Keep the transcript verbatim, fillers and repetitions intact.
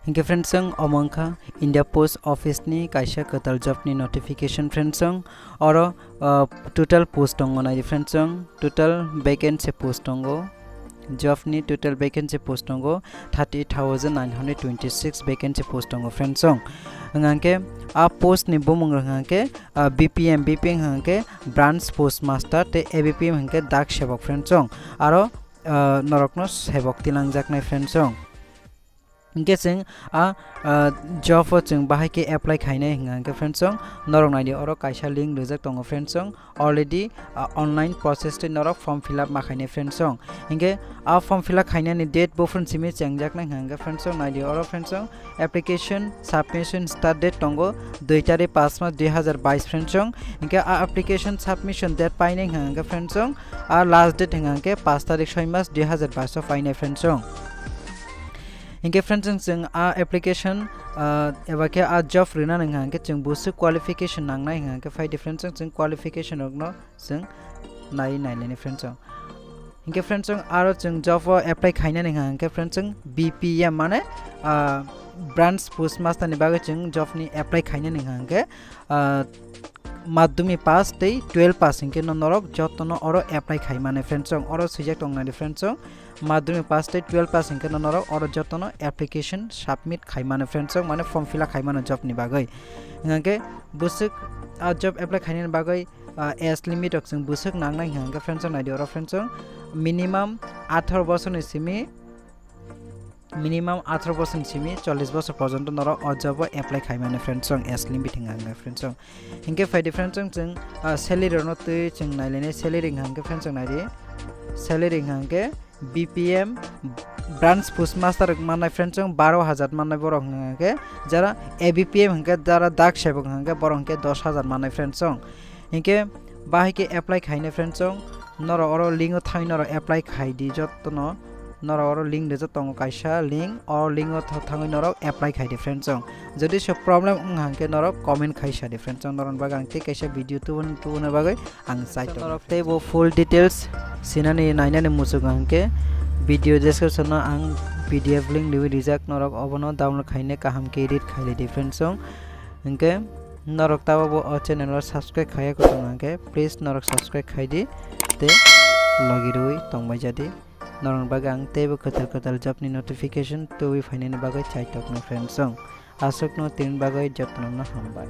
Hinkhe friends, chwng omo wngkha India Post Office ni kaisa kwtal job ni notification friends, chwng oro, uh, total post tongo naidi friends, chwng total vacancy post tongo, job ni total vacancy post tongo thirty eight thousand nine hundred twenty six vacancy post tongo friends, chwng hwnkhe a post ni bumung hwnkhe, uh, B P M, B P M hwnkhe branch post master tei A B P M hwnkhe dak sebok friends, chwng aro, uh, norokno sebok tilangjaknai friends, chwng. Hinkhe chwng a, ah, job o chwng bahai khe apply khainai hwnka hwnkhe friends chwng norok naidi oro kaisa link rijak tongo friends chwng already, ah, online process tei norok form fill up ma khainai friends chwng. Hinkhe a form fill up khainani date bo friends simi chengjaknai hwnka hwnkhe friends chwng naidi oro friends chwng application submission start date tongo dui tarik pas mas dui hazar bais friends chwng. Hinkhe a application submission date painai hwnka hwnkhe friends chwng a last date hwnka hwnkhe pas tarik soi mas dui hazar bais o painai friends chwng. Hinkhe friends, chwng, chwng a application, ah, eba khe a job rina nang hwnkhe chwng bwswk qualification nangnai hwnkhe phai di friends, chwng, chwng qualification rokno chwng nai nailani friends, chwng. Hinkhe friends, chwng aro chwng job o apply khainani hwnkhe friends, chwng B P M mane, ah, branch post master ni bagwi chwng job ni apply khainani hwnkhe, ah, madhyamik pass tei twelve pass hinkhe no norok jotono oro apply khai mane friends, chwng oro swijak tong nai di friends, chwng. Madhyamik pass tei twelve pass hinkhe no norok oro jotono application submit khai mano friends chwng, mane form fill up khai mano job ni bagwi. Hwnkhe bwswk a job apply khainani bagwi, ah, age limit rok chwng bwswk nangnai hwnkhe friends chwng naidi oro friends chwng minimum atharo bosorni simi, minimum atharo bosorni simi chollish bosor porjonto norok o job o apply khai mano friends chwng, age limit hwnkhe friends chwng. Hinkhe phai di friends chwng, chwng, ah, salary rokno twi chwng nailainai, salary hwnkhe friends chwng naidi, salary hwnkhe B P M branch post master mannai friends chwng baro hajar mannai borok hwnkhe, jara A B P M hwnkhe jara dak sebok hwnkhe borok hwnkhe dos hajar mannai friends chwng. Hinkhe bahai khe apply khainai friends chwng, norok oro link o thangwi norok apply khai di jotono, norok oro link rijak tongo kaisa link, o link o tha-, thangwi norok apply khai di friends chwng. Jodi se problem wng hwnkhe norok comment khai sa di friends chwng, norok bagwi ang tei kaisa video tubun-, tubuna bagwi ang chai tongo. Norok tei bo full details sinani nainani muchung hwnkhe video description o ang P D F link riwi rijak, norok obono download khaine kaham khe read khailai di friends chwng. Hinkhe norok tabukbo o channel o subscribe khaiya kwchwng hwnkhe please norok subscribe khai di tei logi rwi tongbai jadi. Norokni bagwi ang teibo kwtal kwtal job ni notification tubui phainani bagwi chai tokno friends chwng. Aswkno tini bagwi jotono hambai.